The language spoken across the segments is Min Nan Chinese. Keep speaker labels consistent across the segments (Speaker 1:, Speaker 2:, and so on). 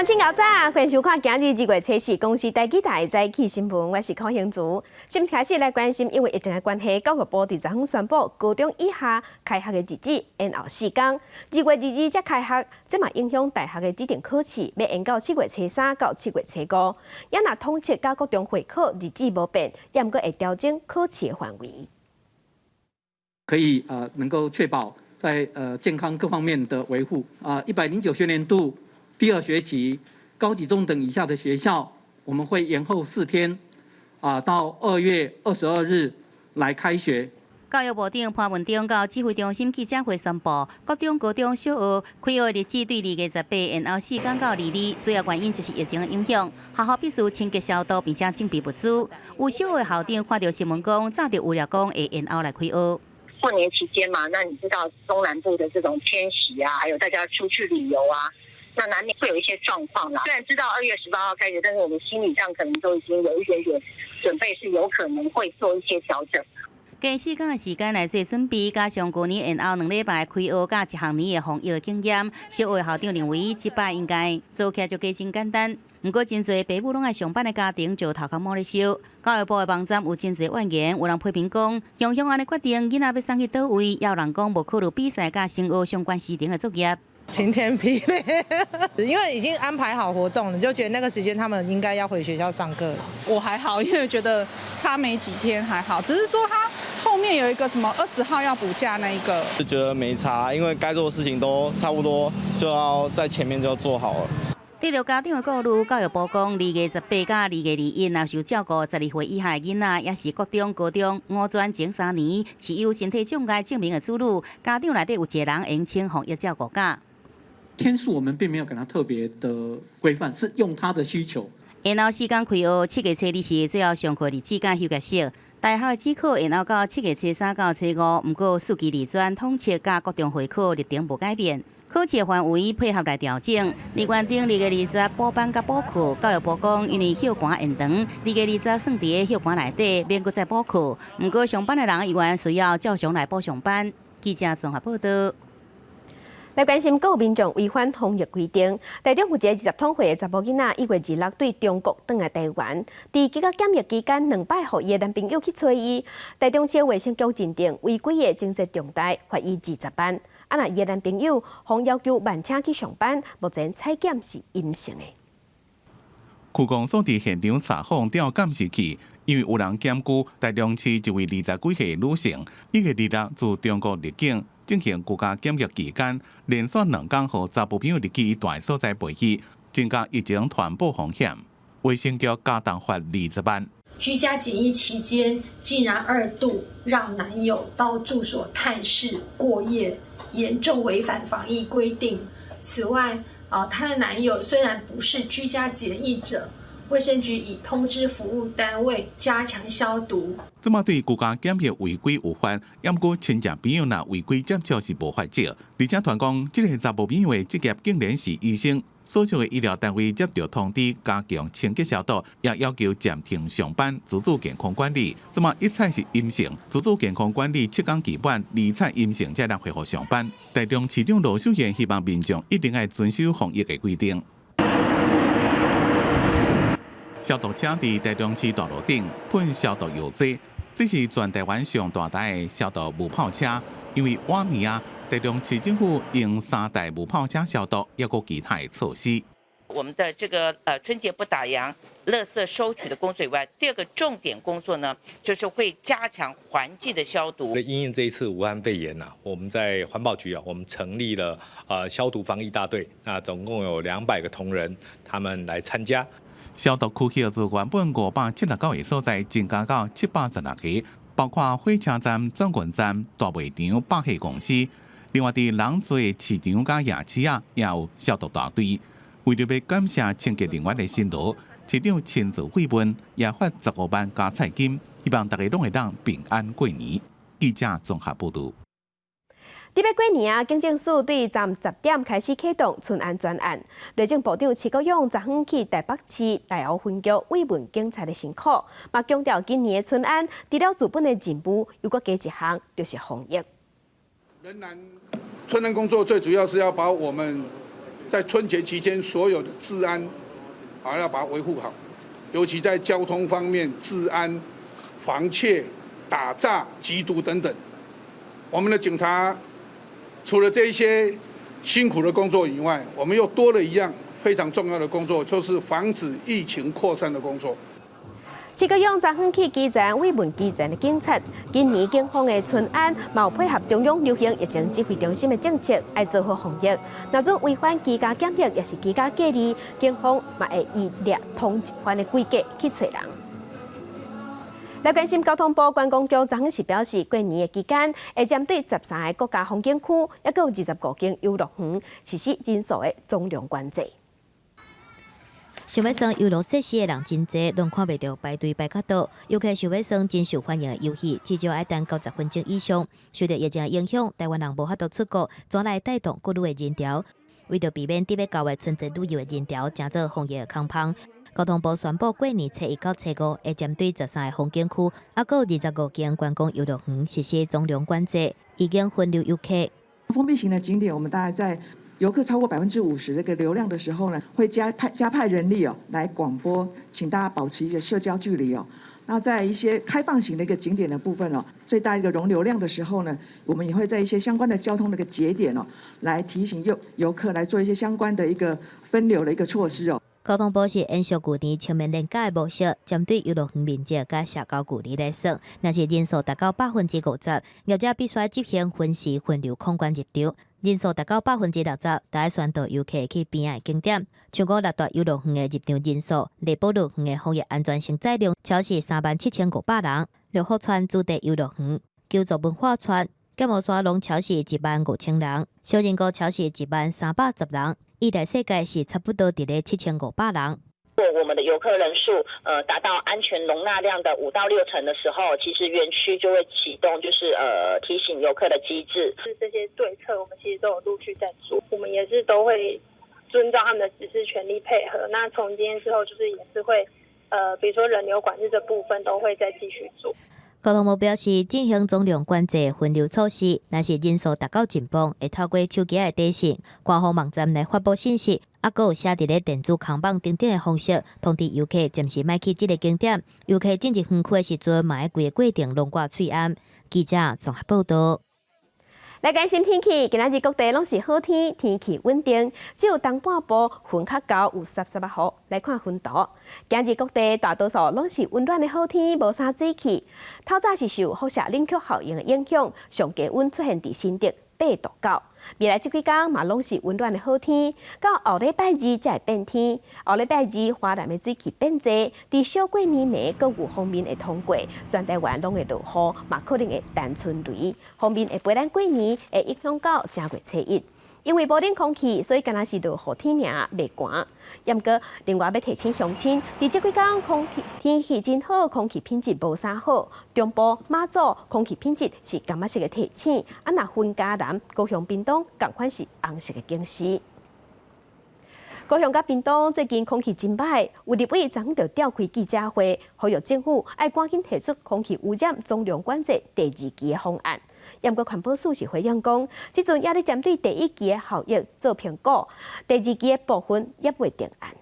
Speaker 1: 請𠢕早，歡迎收看今日二月初四公視台語台早起新聞，我是柯興竹。先開始來關心，因為疫情的關係，教育部佇昨昏宣布，高中以下開學的日子延後四工，2月22才開學，這嘛影響大學的指定考試，欲延到7月初三到7月初五。也若統測佮國中會考日子無變，也毋過會調整考試的範圍。
Speaker 2: 可以能夠確保在健康各方面的維護啊，109學年度第二學期高級中等以下的學校，我們會延後4天，啊，到2月22日來開學。
Speaker 3: 教育部長潘文忠到指揮中心記者會宣布，國中、高中小學開學日子對2月18延後四工到22，主要原因就是疫情的影響，學校必須清潔消毒，並且準備物資。有小學校長看著新聞講，早就預料講會延後來開學。
Speaker 4: 過年期間嘛，那你知道中南部的這種遷徙啊，還有大家出去旅遊啊。那難免會有一些狀況啦。雖然知道2月18號開學，但是我們心理上可能都已經有一點點準備，是有可能會做一些調整。
Speaker 3: 加四工的時間來做準備，加上舊年延後2禮拜開學，佮一學年的防疫經驗，小學校長認為這擺應該做起來就加真簡單。毋過真濟爸母攏愛上班的家庭就頭殼毛咧燒。教育部的網站有真濟怨言，有人批評講，雄雄按呢決定，囡仔欲送去佗位，也有人講無考慮比賽佮升學相關時程的作業。
Speaker 5: 晴天霹靂，因為已經安排好活動，你就覺得那個時間他們應該要回學校上課。
Speaker 6: 我還好，因為覺得差沒幾天還好，只是說他後面有一個什麼20號要補假那一個，
Speaker 7: 就覺得沒差，因為該做的事情都差不多，就要在前面就做好了。
Speaker 3: 對著家長的顧慮，教育部講，2月18佮2月21，若受照顧12歲以下的囡仔，抑是國中、高中五專前3年持有身體障礙證明的子女，家長內底有一個人會請防疫照顧假。
Speaker 2: 天數我們並沒有給他特別的規範，是用他的需求。
Speaker 3: 延後時間開學，7月初二是最後上課日子佮休業式。大學的指考延後到7月初三到初五，毋過四級二專統測佮國中會考日程無改變，考試範圍配合來調整。而原定2月20補班佮補課，教育部講因為休寒延長，二月二十算佇休寒內底，免閣再補課。毋過上班的人依然需要照常來補上班。記者綜合報道。
Speaker 1: 來關心閣有民眾違反防疫規定，台中有一個20通歲的查埔囡仔，1月26對中國轉來台灣，佇居家檢疫期間兩擺予伊的男朋友去揣伊，台中市衛生局認定違規的情節重大，罰伊20萬。啊，若伊的男朋友予要求慢車去上班，目前採檢是陰性的。
Speaker 8: 區公所佇現場查訪調監視器，因為有人檢舉台中市一位20幾歲女性，1月26自中國入境，進行居家檢疫期間，連續兩工予查埔朋友入去伊蹛的所在陪伊，增加疫情傳播風險。衛生局加重罰20萬。
Speaker 9: 居家檢疫期間，竟然二度讓男友到住所探視過夜，嚴重違反防疫規定。此外，啊，她的男友雖然不是居家檢疫者，衛生局已通知服務單位加強消毒。
Speaker 8: 這馬對居家檢疫違規有罰，毋過親戚朋友若違規接觸是無罰則。而且傳講，這個查某朋友的職業竟然是醫生，所屬的醫療單位接著通知加強清潔消毒，也要求暫停上班，自主健康管理。這馬一採是陰性，自主健康管理7工期滿，二採陰性才能恢復上班。台中市長盧秀燕希望民眾一定愛遵守防疫的規定。消毒車佇台中市大路頂噴消毒藥劑，這是全台灣上大台的消毒霧炮車。因為晚年啊，台中市政府用三台霧炮車消毒，抑閣其他的措施。
Speaker 10: 我們的這個春節不打烊、垃圾收取的工作以外，第二個重點工作呢，就是會加強環境的消毒。
Speaker 11: 因應這一次武漢肺炎啊，我們在環保局啊，我們成立了消毒防疫大隊，那總共有200個同仁，他們來參加。
Speaker 8: 消毒區域自原本579個所在，增加到716個，包括火車站、轉運站、大賣場、百貨公司。另外，佇人濟的市場佮夜市仔，也有消毒大隊。為著欲感謝清潔人員的辛勞，市長親自慰問，也發15萬加菜金，希望大家攏會當平安過年。記者綜合報導。
Speaker 1: 佇欲過年啊，警政署對昨昏10點開始啟動春安專案。內政部長徐國勇昨昏去台北市大湖分局慰問警察的辛苦，嘛強調今年的春安除了治本的任務，猶閣加一項，就是防疫。
Speaker 12: 仍然春安工作最主要是要把我們在春節期間，所有的治安啊要把它維護好，尤其在交通方面，治安、防竊、打詐、緝毒等等。我們的警察除了這一些辛苦的工作以外，我們又多了一樣非常重要的工作，就是防止疫情擴散的工作。
Speaker 1: 這個用昨昏去基層慰問基層的警察，今年警方的巡按嘛有配合中央流行疫情指揮中心的政策，愛做好防疫。若準違反居家檢疫，抑是居家隔離，警方嘛會依掠通緝犯的規格去揣人。來關心交通部觀光局昨昏是表示，過年的期間會針對13個國家風景區，抑閣有25間遊樂園實施人數的總量管制。
Speaker 13: 想欲耍遊樂設施的人真濟，攏看袂著排隊排較倒。遊客想欲耍真受歡迎的遊戲，至少愛等90分鐘以上。受著疫情影響，台灣人無法度出國，轉來帶動國旅的人潮。為著避免得欲九月春節旅遊的人潮，成做防疫的空縫。交通部宣布，過年初一到初五會針對13個風景區，抑閣有25間觀光遊樂園實施總量管制，已經分流遊客。
Speaker 14: 封閉型的景點，我們大概在遊客超過50%這個流量的時候呢，會加派人力哦，來廣播，請大家保持一個社交距離哦。那在一些開放型的一個景點的部分哦，最大一個容流量的時候呢，我們也會在一些相關的交通的一個節點哦，來提醒遊客來做一些相關的一個分流的一個措施哦。
Speaker 13: 交通部是延續舊年清明連假的模式，針對遊樂園面積佮社交距離來算，若是人數達到50%，業者必須執行分時分流控管入場；人數達到60%，就愛宣導遊客去邊仔的景點。像講六大遊樂園的入場人數，麗寶樂園的防疫安全承載量超過37,500人，六福村主題遊樂園、九族文化村、劍湖山攏超過15,000人，小人國超過10,310人。義大世界是差不多佇咧7,500人。
Speaker 15: 如果我們的遊客人數，達到安全容納量的5到6成的時候，其實園區就會啟動，就是提醒遊客的機制。
Speaker 16: 是這些對策，我們其實都有陸續在做，我們也是都會遵照他們的指示，全力配合。那從今天之後，就是也是會，比如說人流管制這部分都會再繼續做。
Speaker 13: 交通部表示，進行總量管制分流措施，若是人數達到盡峰，會透過手機的短信、官方網站來發布信息，抑閣有寫佇咧電子看板等等的方式，通知遊客暫時莫去這个景點。遊客進入園區的時陣，嘛愛規个過程攏掛喙罨。記者綜合報道。
Speaker 1: 來關心天氣，今仔日各地攏是好天，天氣穩定，只有東半部雲較厚，有濕濕仔雨。來看雲圖，今日各地大多數攏是溫暖的好天，無啥水汽。透早是受輻射冷卻效應的影響，上低溫出現佇新竹8度9。未來這幾工嘛攏是溫暖的好天，到後禮拜二才會變天。後禮拜二華南的水汽變濟，佇小過年暝閣有鋒面會通過，全台灣攏會落雨，嘛可能會單春雷。鋒面會陪咱過年，會影響到正月初一。因為無冷空氣，所以敢若是落雨天爾，袂寒。毋過，另外欲提醒鄉親，佇這幾工空氣天氣真好，空氣品質無啥好。中部馬祖空氣品質是柑仔色的提醒，啊，若雲嘉南、高雄、屏東仝款是紅色的警示。高雄佮屏東最近空氣真歹，有立委昨昏就召開記者會，呼籲政府愛趕緊提出空氣污染總量管制第二期的方案。毋過環保署是回應講，這陣猶咧針對第一期的效益做評估，第二期的部分猶未定案。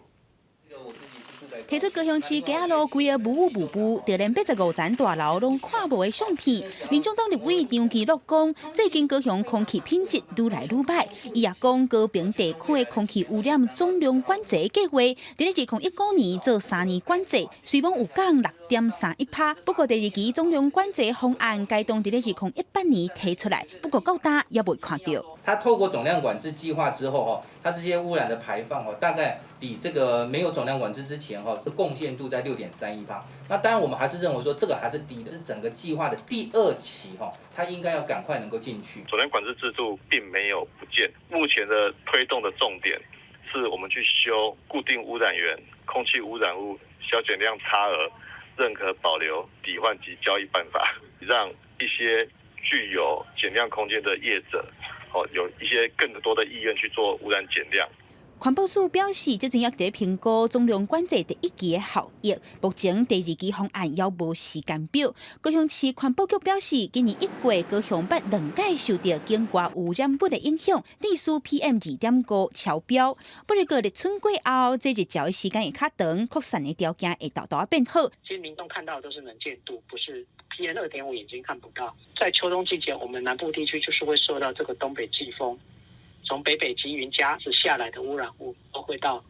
Speaker 17: 提出高雄市街仔路規个霧霧霧霧，就連85層大樓攏看無的相片。民眾黨立委張其祿講，最近高雄空氣品質愈來愈歹。伊也講，高屏地區的空氣污染總量管制計劃，佇咧2015年做3年管制，雖罔有降6.31趴。不過第二期總量管制方案，該當佇咧2018年提出來，不過到今猶未看著。
Speaker 18: 它透過總量管制計劃之後，它這些污染的排放，大概比這個沒有總量管制之前，貢獻度在6.31趴。那當然，我們還是認為說這個還是低的，是整個計劃的第二期，它應該要趕快能夠進去。
Speaker 19: 總量管制制度並沒有不見，目前的推動的重點是我們去修固定污染源、空氣污染物削減量差額認可保留抵換及交易辦法，讓一些具有減量空間的業者，有一些更多的意願去做污染減量。
Speaker 17: 環保署表示，這陣猶佇評估總量管制第一期的效益，目前第二期方案猶無時間表。高雄市環保局表示，今年一月高雄捌兩擺受著境外污染物的影響，致使 PM 2.5超標。不過立春過後，這日照的時間會較長，擴散的條件會沓沓仔變好。
Speaker 20: 其實民眾看到的都是能見度，不是 PM 2.5眼睛看不到。在秋冬季節，我們南部地區就是會受到這個東北季風，從北北基雲嘉直下來的污染物都會到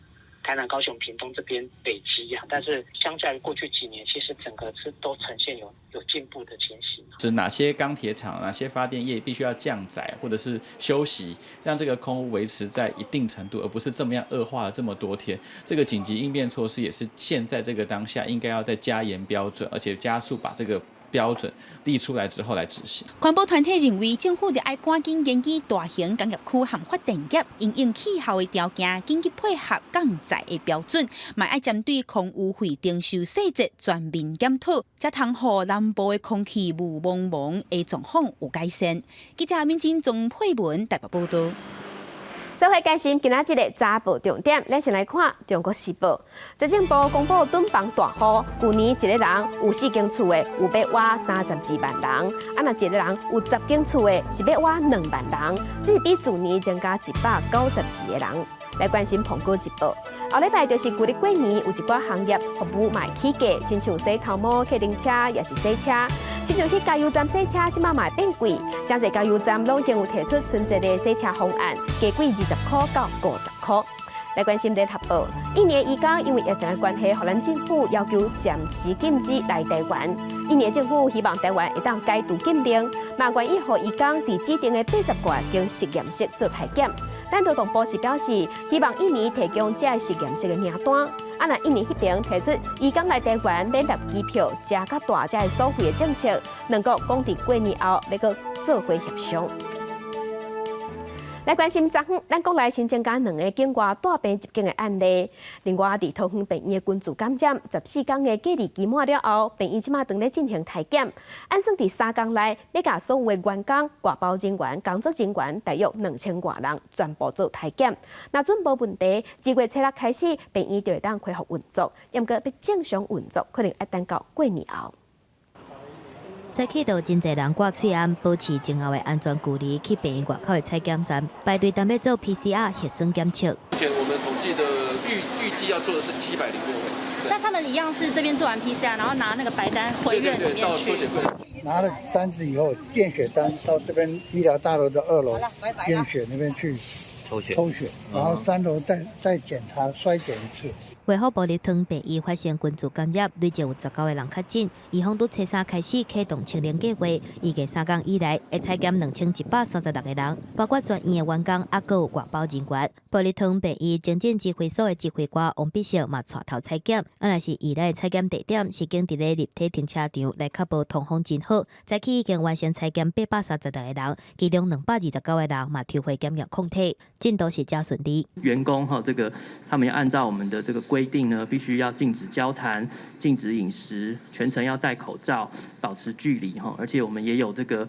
Speaker 20: 台南、高雄、屏東這邊累積啊。但是相較於過去幾年，其實整個是都呈現有進步的情形。
Speaker 21: 是哪些鋼鐵廠、哪些發電業必須要降載或者是休息，讓這個空污維持在一定程度，而不是這麼樣惡化了這麼多天。這個緊急應變措施也是現在這個當下應該要再加嚴標準，而且加速把這個標準立出來之後來執行。
Speaker 17: 環保團體認為，政府著愛趕緊研究大型工業區和發電業因應氣候的條件，緊急配合降載的標準，嘛愛針對空污費徵收細節全面檢討，才通予南部的空氣霧濛濛的狀況有改善。記者敏珍、鍾佩文台北報導。
Speaker 1: 做伙關心今仔日的早報重點，咱先來看《中國時報》。財政部公布囤房大戶，舊年一個人有四間厝的，有欲倚32萬人；啊，若一個人有10間厝的，是欲倚2萬人。這是比去年增加192個人。來關心《蘋果日報》。後禮拜就是舊曆過年，有一寡行業服務嘛會起價，親像洗頭毛、客停車，抑是洗車。親像去加油站洗車，這馬嘛會變貴。誠濟加油站攏已經有提出春節的洗車方案，加貴20箍到50箍。來關心聯合報，印尼移工因為疫情的關係，予咱政府要求暫時禁止來台灣。印尼政府希望台灣會當解除禁令，嘛願意予移工佇指定的80外間實驗室做篩檢。咱勞動部是表示，希望印尼提供這个實驗室的名單。啊，若印尼彼邊提出移工來台灣免搭機票、食佮住這个所費的政策，兩國講佇過年後欲閣做伙協商。來關心昨昏，咱國內新增加兩个境外帶病入境的案例。另外，佇桃園病院的群聚感染，14工的隔離期滿了後，病院這馬正咧進行篩檢。按算佇3工內，欲共所有的員工、外包人員、工作人員，大約2000外人全部做篩檢。若準無問題，2月初6開始，病院就會當恢復運作。毋過欲正常運作，可能愛等到過年後。
Speaker 13: 早起就真濟人掛喙罨，保持前後的安全距離，去病院外口的採檢站排隊等欲做 PCR 核酸檢測。
Speaker 22: 目前我們統計的預計要做的是706位。
Speaker 23: 那他們一樣是這邊做完 PCR，然後拿那個白單回院裡面去。
Speaker 24: 拿了單子以後，驗血單到這邊醫療大樓的二樓驗血那邊去
Speaker 25: 抽血，
Speaker 24: 抽血，然後三樓再檢查篩檢一次。
Speaker 13: 衛福部立湯病院發生群聚感染，累計有19個人確診。醫方佇初三開始啟動清零計劃，預計3工以內會採檢2136個人，包括全院的員工，抑閣有外包人員。部立湯病院前線指揮所的指揮官王必勝嘛帶頭採檢。啊，若是院內採檢地點是間佇咧立體停車場，來確保通風真好。早起已經完成採檢836個人，其中229個人嘛抽血檢驗抗體，進度是誠順利。
Speaker 26: 員工哈，這個他們要按照我們的這個規定呢，必須要禁止交談、禁止飲食，全程要戴口罩，保持距離哈。而且我們也有這個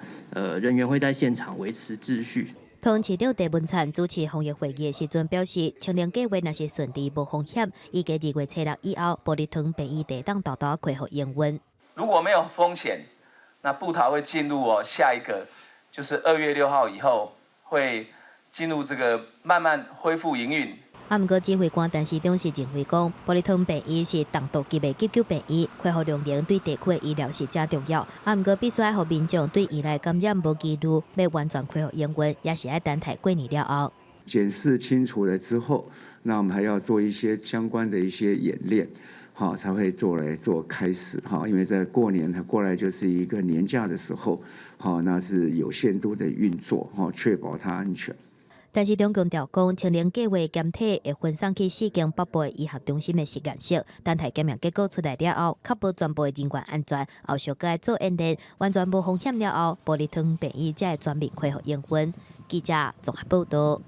Speaker 26: 人員會在現場維持秩序。
Speaker 13: 桃園市長鄭文燦主持防疫會議的時陣表示，清零計劃若是順利無風險，預計2月初6以後，部立湯病院會當沓沓恢復營運。
Speaker 27: 如果沒有風險，那部桃會進入哦下一個，就是2月6號以後會進入這個慢慢恢復營運。
Speaker 13: 啊，毋過指揮官陳時中是認為講，部立湯病院是重度級的急救病院，恢復量能對地區的醫療是誠重要。啊，毋過必須愛予民眾對院內感染無疑慮，欲完全恢復營運，也是愛等待過年了後。
Speaker 28: 檢視清楚了之後，那我們還要做一些相關的一些演練，好，才會做來做開始哈。因為在過年，它過來就是一個年假的時候，好，那是有限度的運作，哈，確保它安全。
Speaker 13: 陳時中強調講，清零計劃檢體會分送去四間北部的醫學中心的實驗室，等待檢驗結果出來了後，確保全部的人員安全，後續閣愛做演練，完全無風險了後，部立湯病院才會全面恢復營運。記者綜合報導。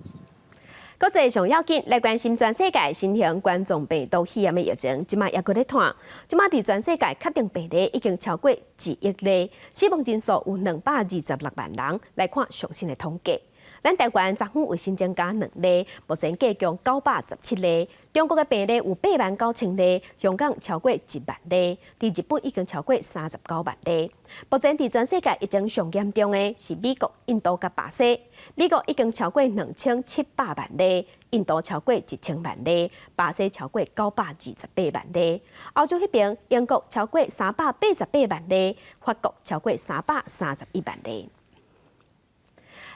Speaker 1: 國際上要緊來關心全世界新型冠狀病毒肺炎的疫情，這馬猶閣咧湠。這馬佇全世界確定病例已經超過1億例，死亡人數有226萬人。來看上新的統計。咱台灣昨昏有新增加兩例，目前計共917例。中國的病例有89,000例，香港超過1萬例，佇日本已經超過39萬例。目前佇全世界疫情上嚴重的是美國、印度佮巴西。美國已經超過2700萬例，印度超過1000萬例，巴西超過928萬例。歐洲彼邊，英國超過388萬例，法國超過331萬例。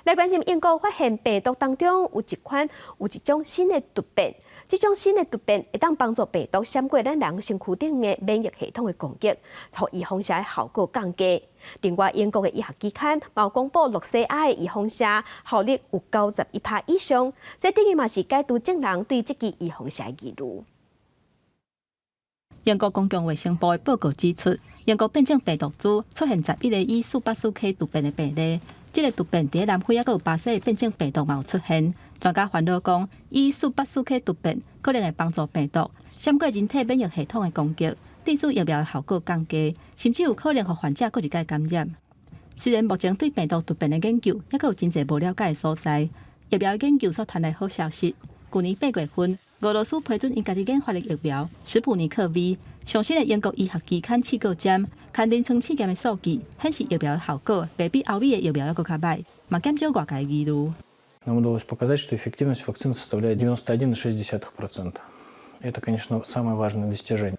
Speaker 1: 來關心英國發現病毒當中有一款有一種新的突變，這種新的突變會當幫助病毒閃過咱人身軀頂的免疫系統的攻擊，予預防射的效果降低。另外，英國的醫學期刊嘛公布綠西亞的預防射效力有91%以上，這等於嘛是解除眾人對這支預防射的疑慮。
Speaker 17: 英國公共衛生部的報告指出，英國變種病毒株出現11個以四八四 K 突變的病例。這個突變佇南非抑閣有巴西的變種病毒嘛有出現。專家煩惱講，E 484 K 突變可能會幫助病毒閃過人體免疫系統的攻擊，致使疫苗的效果降低，甚至有可能予患者閣一擺感染。雖然目前對病毒突變的研究抑閣有真濟無了解的所在，疫苗研究所傳來好消息。舊年8月份，俄羅斯批准𪜶家己研發的疫苗史普尼克 V。上新的英國醫學期刊試過針，看臨床試驗的數據顯示疫苗的效果，袂比歐美的疫苗猶閣較䆀，嘛減少外界疑慮。
Speaker 2: Нам удалось показать, что эффективность вакцины составляет 91,6%. Это, конечно, самое важное достижение.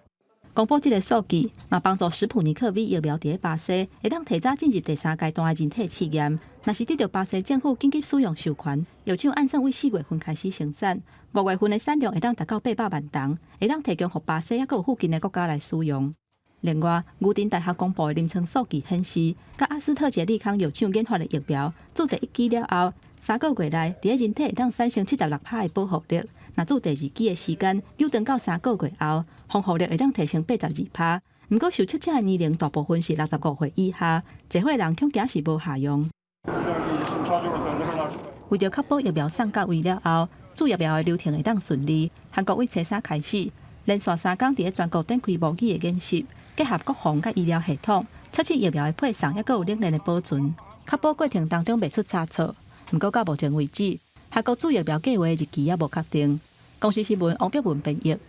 Speaker 17: 公布這個數據，嘛幫助史普尼克 V 疫苗佇巴西會當提早進入第三階段的人體試驗。若是得到巴西政府緊急使用授權，藥廠按算為4月份開始生產，5月份的產量會當達到800萬筒，會當提供予巴西抑閣有附近的國家來使用。另外，牛津大學公布的臨床數據顯示，佮阿斯特捷利康藥廠研發的疫苗，注第一劑了後，3個月內，佇人體會當產生76%的保護力；若注第二劑的時間，延長到三個月後，防護力會當提升82%。毋過受測者的年齡大部分是65歲以下，濟歲人恐驚是無效用。為著確保疫苗送到位了後，注疫苗的流程會當順利，韓國為初三開始，連續3工佇全國展開模擬的演習，結合國防佮醫療系統，測試疫苗的配送，抑閣有冷鏈的保存，確保過程當中袂出差錯。毋過到目前為止，韓國注疫苗計劃的日期猶無確定。公視新聞王碧文編譯。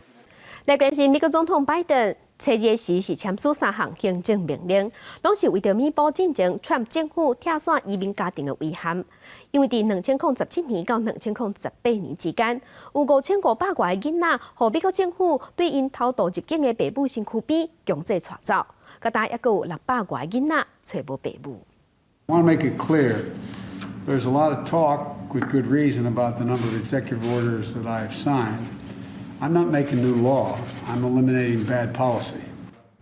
Speaker 1: 來關心美國總統拜登，初二時是簽署三項行政命令，攏是為著彌補進前川普政府拆散移民家庭的遺憾。因為佇2017年到2018年之間，有5500外個囡仔，予美國政府對𪜶偷渡入境的爸母身軀邊強制帶走，佮今猶閣有600外個囡仔揣無爸母。
Speaker 3: I want to make it clear, there's a lot of talk with good reason about the number of executive orders that I have signed. I'm not making new law. I'm eliminating bad policy.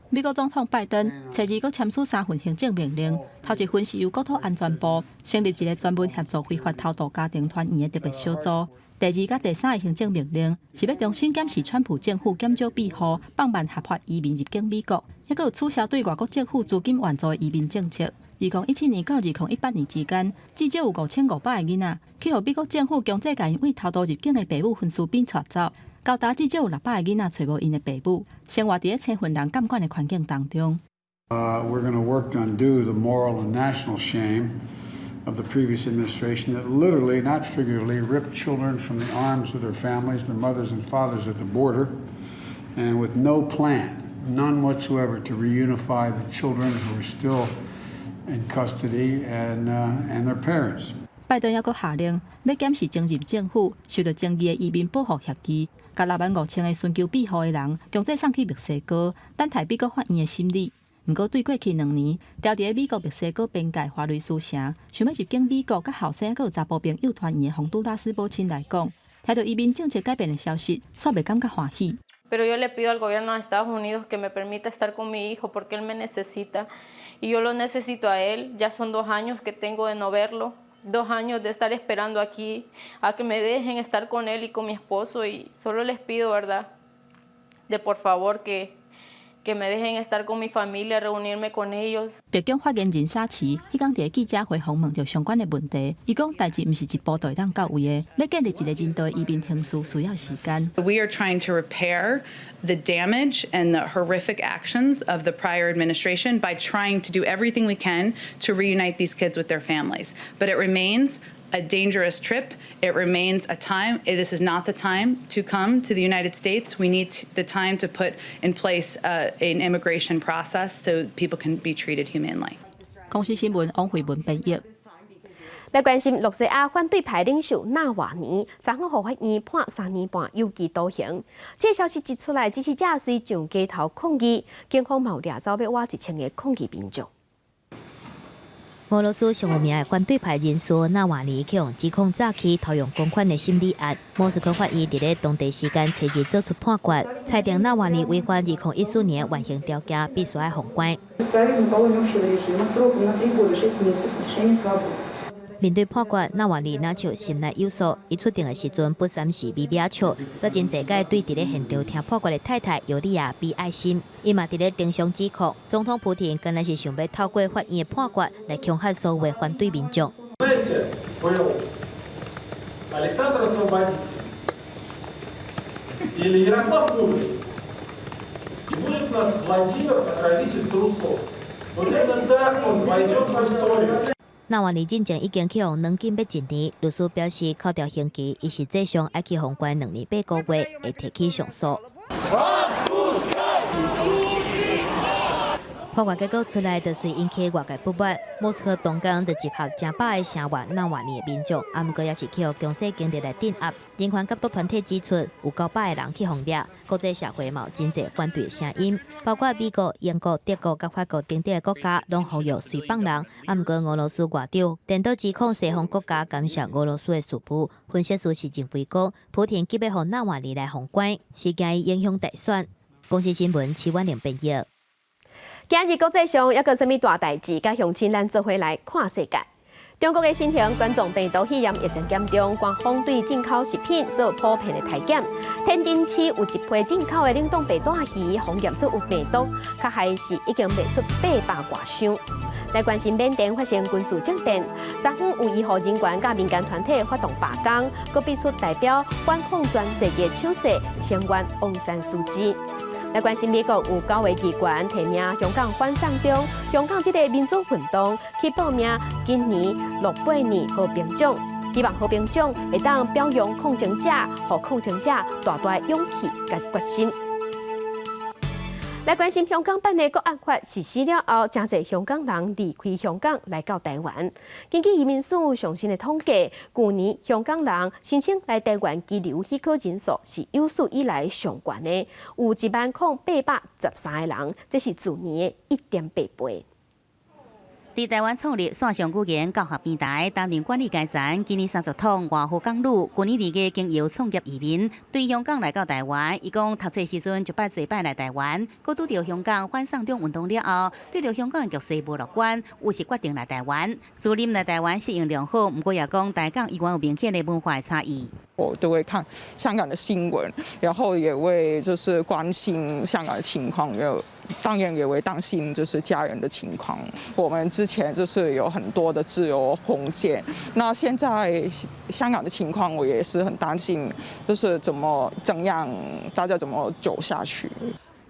Speaker 17: 美國總統拜登初二閣簽署三份行政命令，頭一份是由國土安全部成立一個專門協助非法偷渡家庭團圓的特別小組。第二佮第三个行政命令是欲重新檢視川普政府減少庇護、放慢合法移民入境美國，抑閣有取消對外國政府資金援助的移民政策。2017年到2018年之間，至少有5500個囡仔去予美國政府強制共𪜶為偷渡入境的爸母分屍邊帶走。高達至少有600個囡仔揣無𪜶的爸母，生活佇咧青雲人監管的環境當中。
Speaker 3: We're going to work to undo the moral and national shame of the previous administration that literally, not figuratively, ripped children from the arms of their families, their mothers and fathers at the border, and with no plan, none whatsoever, to reunify the children who are still in custody and their parents.
Speaker 17: 拜登猶閣下令，欲檢視前任政府受著爭議的移民保護協議，共6萬5千個尋求庇護的人強制送去墨西哥，等待美國法院的審理。毋過對過去2年，牢佇美國墨西哥邊界華雷斯城，想欲入境美國，佮後生閣有查埔朋友團圓的洪都拉斯母親來講，聽著移民政策改變的消息，煞袂感覺歡喜。
Speaker 4: Pero yo le pido al gobierno de Estados Unidos que me permita estar con mi hijo porque él me necesita y yo lo necesito a él. Ya son 2 años que tengo de no verlo, 2 años de estar esperando aquí a que me dejen estar con él y con mi esposo y solo les pido, ¿verdad? De por favor que me dejen estar con mi familia, reunirme con ellos.
Speaker 17: 白宮發言人沙奇彼工佇記者會訪問著相關的問題，伊講代誌毋是一步就會當到位的，欲建立一個人道移民程序需要時間。
Speaker 5: We are trying to repair the damage and the horrific actions of the prior administration by trying to do everything we can to reunite these kids with their families. But it remains a dangerous trip. It remains a time. This is not the time to come to the United States. We need the time to put in place an immigration process so people can be treated humanely.
Speaker 6: 公視新聞王慧文編譯。
Speaker 1: 來關心羅西亞反對派領袖納瓦尼，昨昏予法院判3年半有期徒刑。這個消息一出來，支持者隨上街頭抗議，警方嘛有掠走欲倚1000個抗議民眾。
Speaker 13: 俄羅斯上有名的反對派人士納瓦尼去予指控詐欺偷用公款的審理案，莫斯科法院佇咧當地時間初日做出判決，裁定納瓦尼違反2014年緩刑條件，必須愛放關。面對判決，納瓦尼若像心內有數。伊出庭的時陣不三時微微笑，閣真濟擺對佇咧現場聽判決的太太尤利亞比愛心。伊嘛佇咧庭上指控總統普廷，敢若是想欲透過法院的判決來恐嚇所有的反對民眾。
Speaker 7: Александр Освободитель или Ярослав Мудрый. И будет у нас Владимир Покровитель трусов. Вот именно так он войдет в историю.
Speaker 13: 納瓦尼進前已經去予軟禁欲一年，律師表示扣掉刑期，伊實際上愛去予關2年8個月，會提起上訴。判決結果出來，就隨引起外界不滿。莫斯科東港就集合成百个聲援納瓦尼的民眾，啊，毋過也是去予強勢警力來鎮壓。人權監督團體指出，有900个人去予掠，國際社會嘛有真濟反對的聲音，包括美國、英國、德國佮法國等等的國家，攏呼籲隨放人。啊，毋過俄羅斯外長顛倒指控西方國家干涉俄羅斯的事務。分析師是認為講，普廷急欲予納瓦尼來放關，是驚伊影響大選。公視新聞徐婉玲編譯。
Speaker 1: 今日國際上猶閣啥物大代誌？佮鄉親咱做伙來看世界。中國的新型冠狀病毒肺炎疫情嚴重，官方對進口食品做普遍的篩檢。天津市有一批進口的冷凍白帶魚，予驗出有病毒，較害是已經賣出800外箱。來關心緬甸發生軍事政變，昨昏有醫護人員佮民間團體發動罷工，閣比出代表反抗專制的手勢，聲援翁山蘇姬。來關心美國有九個機關提名香港反送中，香港這个民主運動去報名今年諾貝爾和平獎，希望和平獎會當表揚抗爭者，予抗爭者大大勇氣佮決心。來關心香港版的國安法實施了後，誠濟香港人離開香港來到台灣。根據移民署上新的統計，舊年香港人申請來台灣居留許可人數是有史以來上懸的，有10,813個人，這是去年的1.8倍。
Speaker 17: 佇台灣創立線上語言教學平台，擔任管理階層。今年3月統外赴港女，舊年2月經由創業移民，對香港來到台灣。伊講讀冊時陣就捌濟擺來台灣，閣拄著香港反送中運動了後，對著香港的局勢無樂觀，於是決定來台灣。自認來台灣適應良好，毋過也講台港依然有明顯的文化差異。
Speaker 8: 我都會看香港的新聞，然後也會就是關心香港的情況，又當然也會擔心就是家人的情況。我們之前就是有很多的自由空間，那現在香港的情況，我也是很擔心，就是怎麼怎樣，大家怎麼走下去。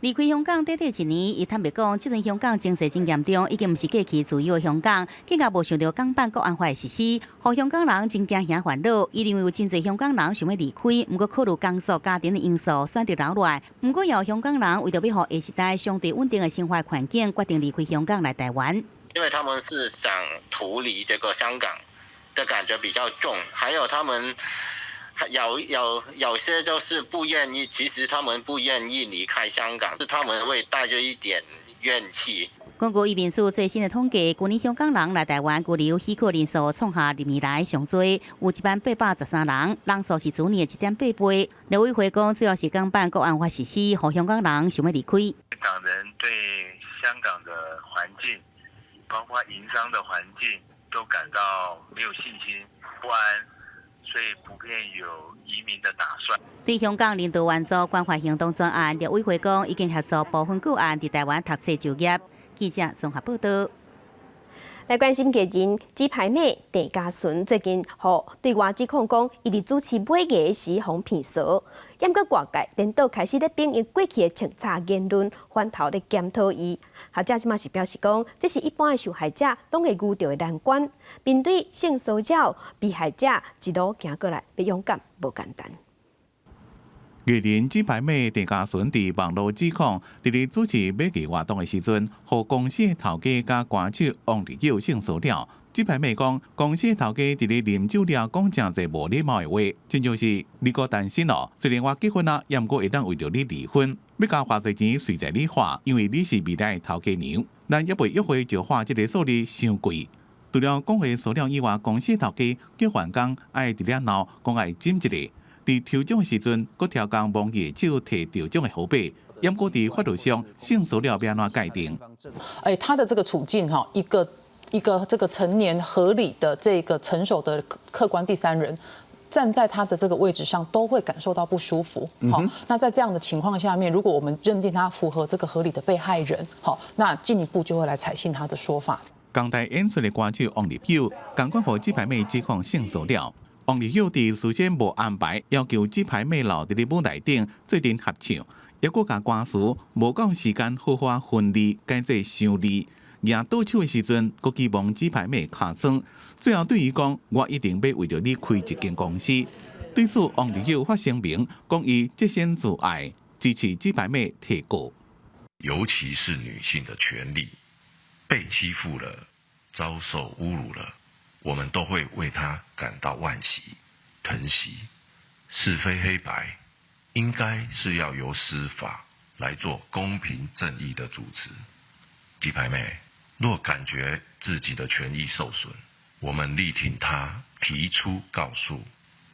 Speaker 17: 離開香港短短一年，伊坦白講，這陣香港情勢真嚴重，已經毋是過去自由的香港，更加無想著港版國安法的實施，予香港人真驚惶煩惱。伊認為有真濟香港人想欲離開，毋過考慮工作、家庭的因素，選擇留落來。毋過也有香港人為著欲予下一代相對穩定的生活環境，決定離開香港來台灣。
Speaker 9: 因為他們是想逃離這個香港的感覺比較重，還有他們。有些就是不願意，其實他們不願意離開香港，是他們會帶着一點怨氣。
Speaker 17: 根據移民署最新的統計，舊年香港人來台灣居留許可人數創下歷年來上濟，有10,813人，人數是去年的1.8倍。陸委會講，主要是港版國安法實施，予香港人想欲離開。
Speaker 10: 港人對香港的環境，包括營商的環境，都感到沒有信心、不安。所以普遍有移民的打算。
Speaker 17: 對香港人道援助關懷行動專案，陸委會講已經協助部分個案佇台灣讀冊就業。記者綜合報道。
Speaker 1: 來關心藝人雞排妹鄭家純最近予對外指控講，伊佇主持尾牙時予人騙趖，毋過外界顛倒開始咧反映過去的穿插言論，反頭咧檢討伊。學者這馬是表示講，這是一般的受害者攏會遇著的難關。面對性騷擾被害者一路行過來，欲勇敢無簡單。
Speaker 11: 藝人雞排妹鄭家純佇網路指控，佇咧主持尾牙活動的時陣，予公司的頭家佮歌手王力友性騷擾。雞排妹講，公司的頭家佇咧啉酒了講誠濟無禮貌的話，親像是你閣單身囉，雖然我結婚啊，也毋過會當為著你離婚，欲共花濟錢隨在你花，因為你是未來的頭家娘，咱猶未約會就花這个數字傷貴。除了講話騷擾以外，公司頭家叫員工愛佇咧鬧，講愛斟一下。佇抽獎的時陣，閣刁工摸伊的手提著獎的號碼，毋過佇法律上性騷擾欲按怎界定？
Speaker 12: 哎，他的這個處境哈，一個一個這個成年合理的這個成熟的客觀第三人，站在他的這個位置上，都會感受到不舒服。好，那在這樣的情況下面，如果我們認定他符合這個合理的被害人，好，那進一步就會來採信他的說法。
Speaker 11: 同台演出的歌手王立友，仝款予雞排妹指控性騷擾。王立友佇事先無安排，要求雞排妹留佇咧舞台頂做陣合唱，抑閣共歌詞無夠時間好好分字改做雙字。舉倒手的時陣，閣去摸雞排妹尻川，最後對伊講：我一定欲為著你開一間公司。對此，王立友發聲明，講伊潔身自愛，支持雞排妹提告。
Speaker 14: 尤其是女性的權利被欺負了，遭受侮辱了，我們都會為她感到惋惜、疼惜。是非黑白，應該是要由司法來做公平正義的主持。雞排妹若感覺自己的權益受損，我們力挺她提出告訴，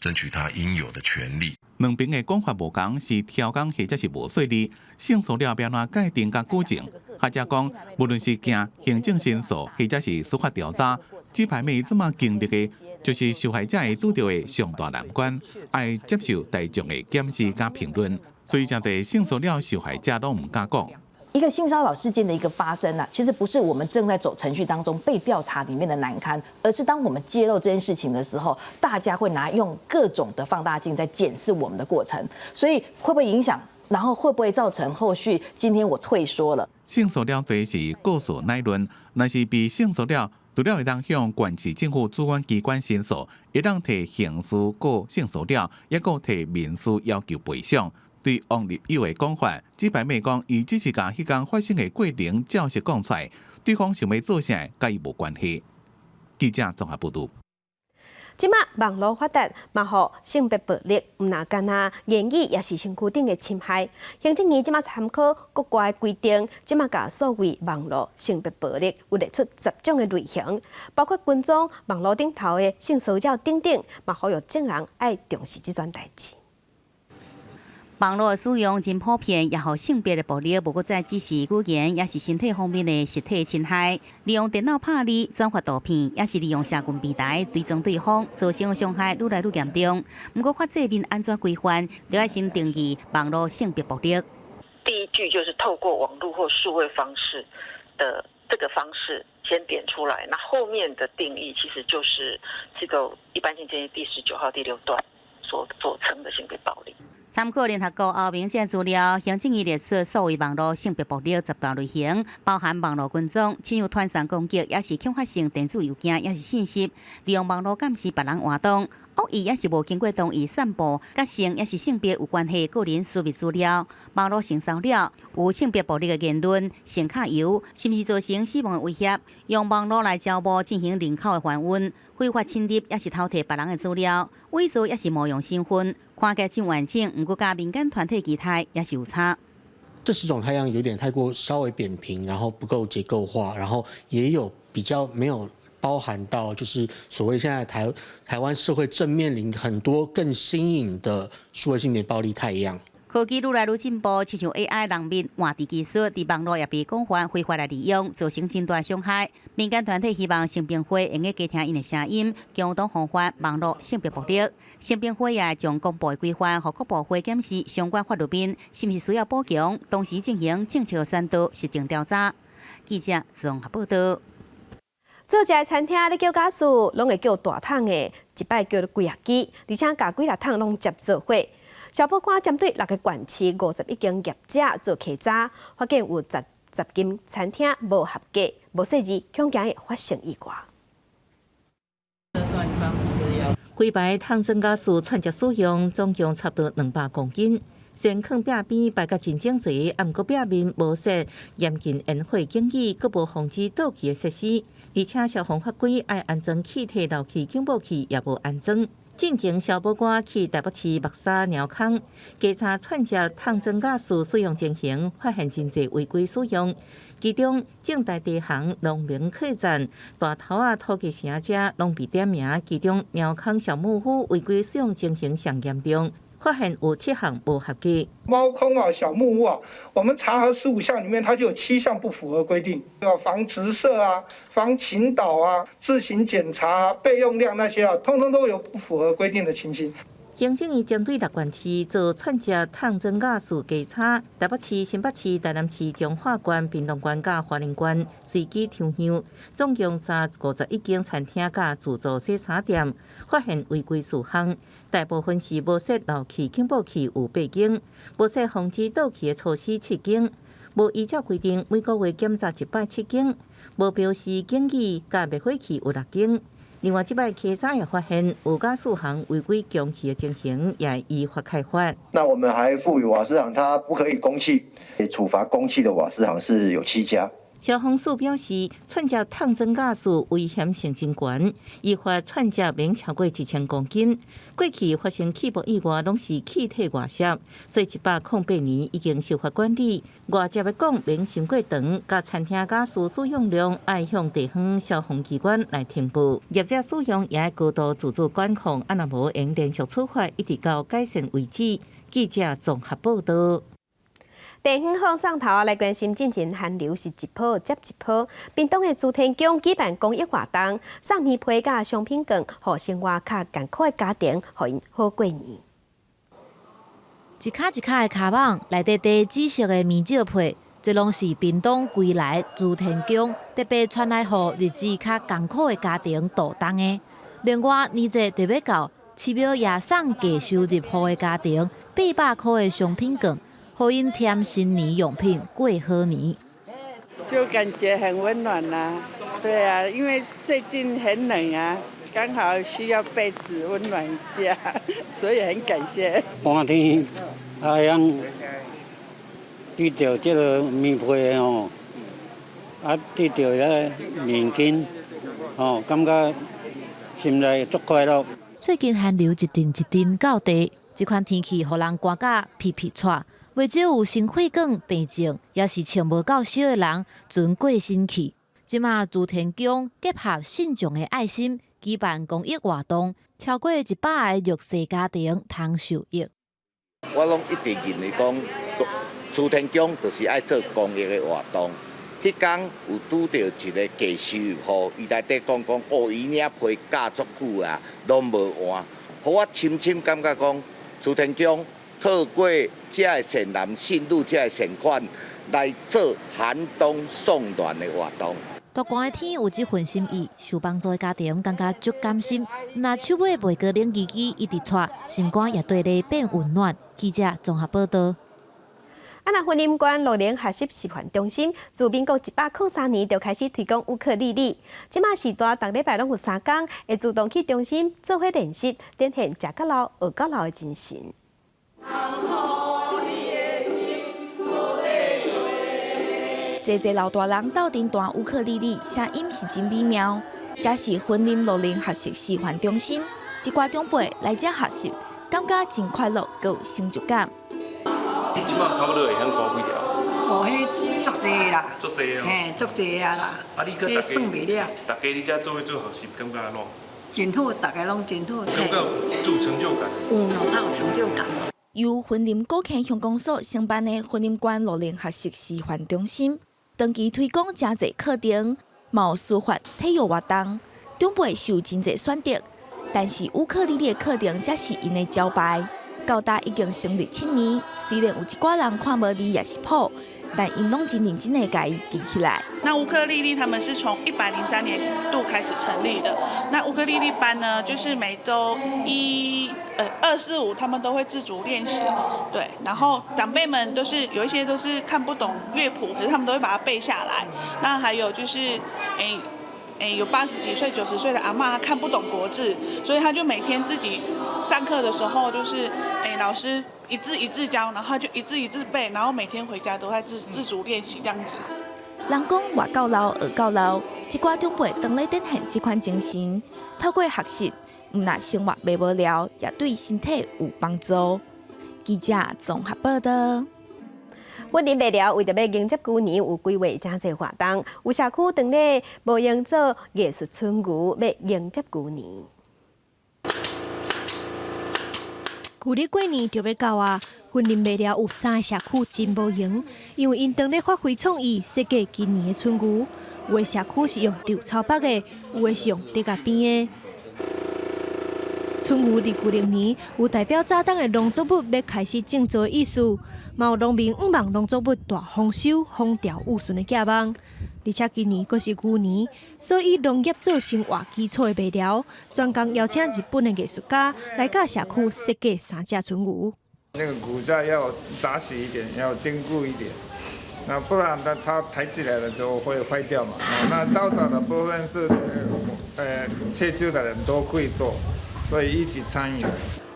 Speaker 14: 爭取她應有的權利。
Speaker 11: 兩邊的講法無仝，是刁工或者是無細膩，性騷擾欲按怎界定佮舉證？學者講，無論是行行政申訴，或者是司法調查，雞排妹這馬經歷的，就是受害者會拄著的上大難關，愛接受大眾的檢視佮評論，所以誠濟性騷擾受害者攏毋敢講。
Speaker 15: 一個性騷擾事件的一個發生呢，其實不是我們正在走程序當中被調查裡面的難堪，而是當我們揭露這件事情的時候，大家會拿用各種的放大鏡在檢視我們的過程，所以會不會影響？然後會不會造成後續今天我退縮了？
Speaker 11: 性騷擾罪是告訴乃論，若是被性騷擾，除了會當向縣市政府主管機關申訴，會當提刑事告性騷擾，抑閣提民事要求賠償。對王立友的講法，雞排妹講，伊只是共彼工發生的過程照實講出來，對方想欲做啥，佮伊無關係。記者綜合報導。
Speaker 1: 這馬網路發達，嘛予性別暴力，毋但干焦言語，抑是身軀頂的侵害。行政院這馬參考國外規定，這馬共所謂網路性別暴力有列出10種的類型，包括跟蹤、網路頂頭的性騷擾等等，嘛呼籲眾人愛重視這樁代誌。
Speaker 17: 網路使用真普遍，也予性別的暴力，無閣再只是語言，抑是身體方面的實體侵害。利用電腦拍字、轉發圖片，抑是利用社群平台追蹤對方，造成的傷害愈來愈嚴重。毋過法制面按怎規範，就愛先定義網路性別暴力。
Speaker 16: 第一句就是透過網路或數位方式的這個方式先點出來，那後面的定義其實就是這個一般性建議第19號第六段所稱的性別暴力。
Speaker 17: 參考聯合國歐盟這資料，行政院列出所謂網路性別暴力10大類型，包含網路跟蹤、親友傳送攻擊，抑是恐嚇性電子郵件，抑是信息，利用網路監視別人活動，惡意抑是無經過同意散布，佮性抑是性別有關係個人私密資料，網路性騷擾，有性別暴力的言論、性揩油，甚至造成死亡的威脅，用網路來招募進行人口的販運、非法侵入，抑是偷提別人的資料，偽造抑是冒用身份。看起來真完整，毋過佮民間團體期待也是有差。
Speaker 18: 這10種態樣有點太過稍微扁平，然後不夠結構化，然後也有比較沒有包含到，就是所謂現在台灣社會正面臨很多更新穎的數位性別暴力態樣。
Speaker 17: 科技愈來愈進步，親像 AI 人面換字技術，佇網路也被廣泛非法來利用，造成真大傷害。民間團體希望性平會會用加聽𪜶的聲音，共同防範網路性別暴力。性平會也將公布的規範，予各部會檢視相關法律面，是毋是需要補強，同時進行政策宣導、實證調查。記者綜合報導。
Speaker 1: 做食餐廳，你叫駕駛，攏會叫大桶的，一擺叫幾仔支，而且共幾粒桶攏接做伙。消保官針對六個縣市51間業者做稽查，發現有10間餐廳無合格、無細膩，恐驚會發生意外。
Speaker 19: 規排桶裝瓦斯串接使用，總共差不多200公斤。雖然囥壁邊擺甲真整齊，啊，毋過壁面無設嚴禁煙火警語，閣無防止倒氣的設施，而且消防法規愛安裝氣體漏氣警報器也無安裝。進前消保官去台北市木柵貓空稽查串接桶裝瓦斯使用情形，發現真濟違規使用。其中正大地行、農民客棧、大頭仔土雞城遮攏被點名，其中貓空小木屋違規使用情形上嚴重。發現有七項無合格。
Speaker 20: 貓空啊，小木屋啊，我們查核15項裡面，它就有7項不符合規定，要防直射啊，防傾倒啊，自行檢查啊，備用量那些啊，通通都有不符合規定的情形。
Speaker 19: 行政院針對六縣市做串接桶裝瓦斯稽查，台北市、新北市、台南市、彰化縣、屏東縣佮花蓮縣隨機抽樣，總共查51間餐廳佮自助洗衫店，發現違規事項，大部分是無設漏氣警報器有八間，無設防止倒氣的措施7間，無依照規定每個月檢查一擺7間，無標示警語佮滅火器有6間。另外，這擺稽查也發現有瓦斯行違規供氣的情形，也依法開罰。
Speaker 21: 那我們還賦予瓦斯行，它不可以供氣，處罰供氣的瓦斯行是有7家。
Speaker 19: 消防署表示，串接桶裝瓦斯危險性真懸，依法串接免超過1000公斤。過去發生氣爆意外，攏是氣體外泄，所以108年已經修法管理。外接的管免傷過長，佮餐廳瓦斯使用量愛向地方消防機關來呈報。業者使用也愛高度自主管控，啊若無會連續處罰，一直到改善為止。記者綜合報道。
Speaker 1: 地方放送頭來關心，進前寒流是一波接一波。屏東的慈天宮舉辦公益活動，送棉被佮商品券，予生活較艱苦的家庭，予𪜶好過年。
Speaker 22: 一跤一跤的跤蠓，內底塊紫色的棉蓆被，這攏是屏東歸來慈天宮特別傳來予日子較艱苦的家庭度冬的。另外，年節特欲到，寺廟也送低收入戶的家庭800塊的商品券。予𪜶添新年用品過好年，
Speaker 23: 就感覺很溫暖啦。對啊，因為最近很冷啊，剛好需要被子溫暖一下，所以很感謝。
Speaker 24: 寒天啊，樣得著這個棉被吼，啊得著遐面巾吼，感覺心內足快樂。
Speaker 22: 最近寒流一陣一陣到地，這款天氣予人寒甲皮皮掣。袂少有心血管病症，抑是穿無夠少的人，船過身去。這馬慈天宮結合信眾的愛心，舉辦公益活動，超過100個弱勢家庭通受益。
Speaker 25: 我攏一直認為講，慈天宮就是愛做公益的活動。彼工有拄著一個低收入戶，伊內底講講，哦，伊領被咬足久啊，攏無換，予我深深感覺講，慈天宮透過這个善男信女這个善款來做寒冬送暖的活動。
Speaker 22: 大寒的天有這份心意，受幫助的家庭感覺足甘心。若手尾袂閣冷吱吱，一直掣，心肝也綴咧變溫暖。記者綜合報道。
Speaker 1: 啊，若雲林縣樂齡學習示範中心，自民國103年就開始推廣烏克麗麗。這馬時代，逐禮拜攏有三工會自動去中心做伙練習，展現食到老、學到老的精神。
Speaker 26: 濟濟老大人鬥陣彈烏克麗麗，聲音是真美妙。這是雲林樂齡學習示範中心，一寡長輩來遮學習，感覺真快樂，閣有成就感。
Speaker 29: 你這馬差不多會曉彈幾條？
Speaker 30: 哦，彼足濟啦，
Speaker 29: 足濟哦，
Speaker 30: 嘿，足濟啊啦。
Speaker 29: 啊，你閣
Speaker 30: 算袂了。
Speaker 29: 逐家你遮做伙做學習，感覺按怎？
Speaker 30: 真好，逐家攏真好。
Speaker 29: 感覺有成就感。
Speaker 30: 有，較有成就感。
Speaker 26: 由雲林古坑鄉公所承辦的雲林縣樂齡學習示範中心，長期推廣誠濟課程，嘛有書法、體育活動，長輩是有真濟選擇，但是烏克麗麗的課程才是𪜶的招牌。到今已經成立7年，雖然有一寡人看無字抑是譜，但𪜶攏真認真的共伊記起來。
Speaker 2: 那烏克麗麗他們是從103年度開始成立的。那烏克麗麗班呢，就是每週一、二、四、五，他們都會自主練習。對，然後長輩們都是有一些都是看不懂樂譜，可是他們都會把它背下來。那還有就是，有80幾歲、90歲的阿嬤，她看不懂國字，所以她就每天自己上課的時候，就是老師一字一字教，然後就一字一字背，然後每天回家都在自主練習這樣子。
Speaker 26: 人講活到老學到老，這寡長輩當咧展現這款精神，透過學習，毋但生活袂無聊，也對身體有幫助。記者綜合報道。
Speaker 1: 雲林麥寮為著欲迎接牛年，有規劃誠濟活動，有社區當咧模型做藝術春牛，欲迎接牛年。
Speaker 3: 舊曆過年就欲到啊！雲林麥寮有三个社區真無閒，因為𪜶當咧發揮創意設計今年的春牛。有的社區是用稻草縛的，有的是用竹仔編的。春牛佇舊曆年有代表早冬的農作物欲開始種植的意思，嘛有農民向望農作物大豐收、風調雨順的寄望。而且今年閣是牛年，所以農業做生活基礎的麥寮，專工邀請日本的藝術家來佮社區設計三隻春牛。
Speaker 4: 那個骨架要紮實一點，要堅固一點，那不然它抬起來的時候會壞掉嘛。那稻草的部分是，社區的人都會做，所以一起參與。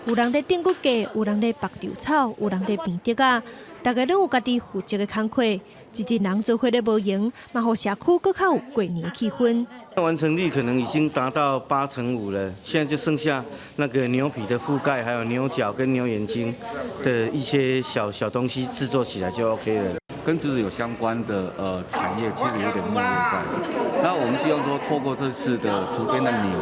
Speaker 3: 有人咧釘骨架，有人咧縛稻草，有人咧編竹仔，逐家攏有家己負責的工課。一陣人做伙咧模型，嘛予社區閣較有過年的氣氛。
Speaker 5: 完成率可能已經達到85%了，現在就剩下那個牛皮的覆蓋，還有牛角跟牛眼睛的一些小小東西製作起來就 OK 了。
Speaker 6: 跟竹子有相關的產業，其實有點沒落在。那我們希望說，透過這次的竹編的牛，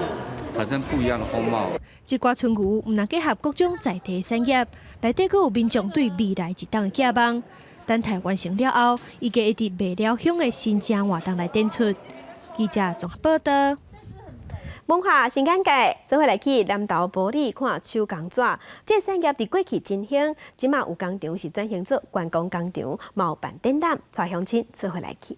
Speaker 6: 產生不一樣的風貌。
Speaker 3: 這寡春牛毋但結合各種在地產業，內底閣有民眾對未來一冬的寄望。等待完成了後，預計會佇麥寮鄉的新正活動來展出。記者綜合報道。
Speaker 1: 文化新眼界，做伙來去南投埔里看手工紙。這個產業佇過去真興，這馬有工廠是轉型做觀光工廠，嘛有辦展覽，帶鄉親做伙來去。